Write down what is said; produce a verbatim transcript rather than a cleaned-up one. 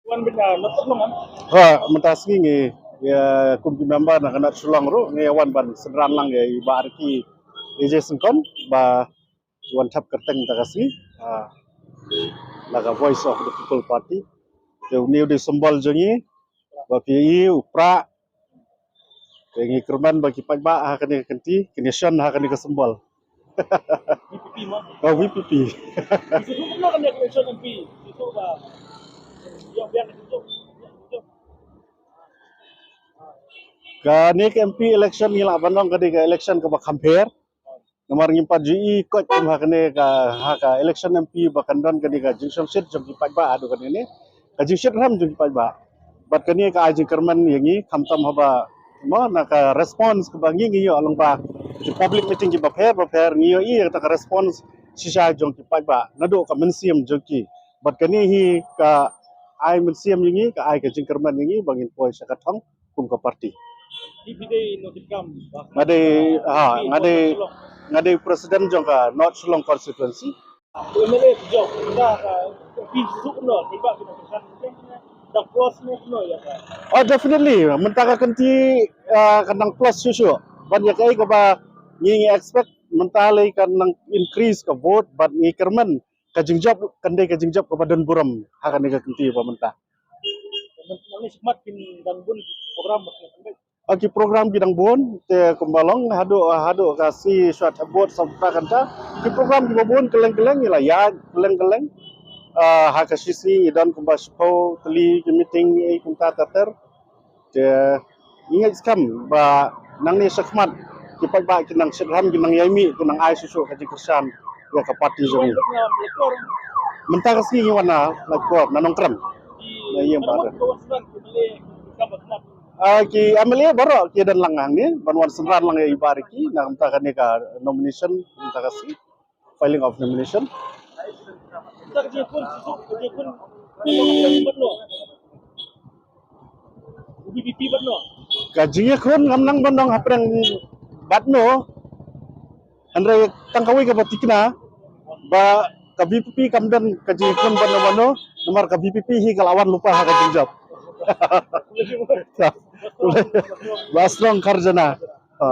Wan bina notong lang. Ha, mynta sngi ngi, ïa, kum ki member na ka North Shillong ruh ngi wan ban synran lang ïa i Bah Ricky A J Syngkon ba wan thep kyrteng mynta ka sngi. Ha, la ka Voice of the People Party. Te une u dei symbol jong ngi, ba phi i u prah. Te ngi kyrmen ba ki paidbah ha kane ka kynti kin ïa shon ha kane ka symbol. VPP mo? Oh, VPP. Ki shu kumno kane ka election MP? Ki shu ba ïoh biang ki shu. Kane ka MP election ngi lah ban ong ka dei ka election kaba kham pher. Namar ngim pat ju i koit kum ha kane ka, ha ka election MP ba kan don kane ka jingshongshit jong ki paidbah haduh kane ne. Ka jingshit rhem jong ki paidbah. Bad kane ka ai jingkyrmen ïa ngi khamtam haba mo na ka response kaba ngi ngi ïoh lyngba ki public meeting kiba pher ba pher ngi ïoh i ïa kata ka response shisha jong ki paidbah naduh ka mynsiem jong ki. Bad kane hi ka ai mynsiem ïa ngi, ka ai ka jingkyrmen ïa ngi ba ngin poi sha ka thong kum ka party. Phi dei nongtrei kam ba? Nga dei, ha, nga dei, nga dei president jong ka North Shillong constituency. MLA jong ka, phi suk no, phi ba phi nongtrei kam. Dang plus ne no ïa ka? Oh, definitely. Mynta ka kynti, ah, ka dang plus shuh shuh. Ban ïa kaei kaba ngi ngi expect mynta lei ka dang increase ka vote bad ngi kyrmen ka jingjop kan dei ka jingjop kaba don burom ha kane ka kynti ba mynta. Nang ni smat kin dang bun program ba kin dang. Ah, ki program ki dang bun te kumba long haduh, haduh ka sngi shwa thep vote sa mynta kanta. Ki program kiba bun kylleng kylleng ngi la ïaid kylleng kylleng. Ah, ha ka shisngi ngi don kumba shiphew tylli ki meeting, eh, kumta ter ter. Te ngi ngeit skhem ba nangne shakhmat ki paidbah kin nang shit rhem, kin nang ïai mih, kin nang ai shuh shuh ka jingkyrshan ïa ka party jong ngi. Mynta ka sngi ngi wan na Laitkor, na Nongkrem. Na ïing ba. Ah, ki MLA baroh ki don lang hangne ban wan synran lang ïa i Bah Ricky na mynta kane ka nomination mynta ka sngi. Filing of nomination. Ka jingïakhun ngam nang ban ong hapdeng bad no. Hynrei tang kawei kaba tikna ba ka VPP kam don ka jingïakhun bad no bad no. Namar ka VPP hi ka la wan lypa ha ka jingjop. Ba strong kharjana. Ha.